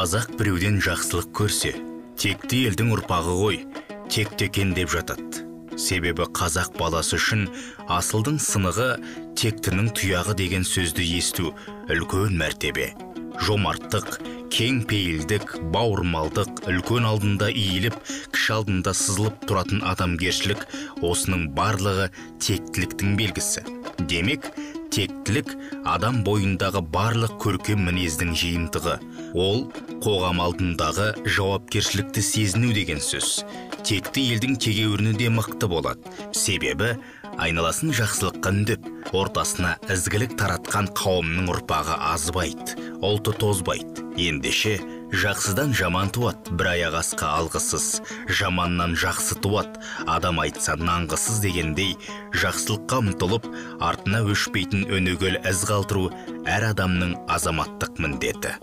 Қазақ біреуден жақсылық көрсе, текті елдің ұрпағы ғой, текті екен деп жатады. Себебі қазақ баласы үшін асылдың сынығы тектінің тұяғы деген сөзді есту үлкен мәртебе. Жомарттық, кең пейілдік, бауырмалдық, үлкен алдында иіліп, кіші алдында сызылып тұратын адамгершілік, осының барлығы тектіліктің белгісі. Демек, тектілік адам бойындағы барлық көркем мінездің жиынтығы. Ол қоғам алдындағы жауапкершілікті сезіну деген сөз. Текті елдің тегеуріні де мықты болады. Себебі айналасын жақсылыққа үндеп, ортасына ізгілік таратқан қауымның ұрпағы азбайды, ұлты тозбайды. Ендеше, жақсыдан жаман туады, бір аяқ асқа алғысыз, жаманнан жақсы туады, адам айтса нанғысыз дегендей, жақсылыққа ұмтылып, артына өшпейтін өнегелі із қалдыру әр адамның азаматтық міндеті.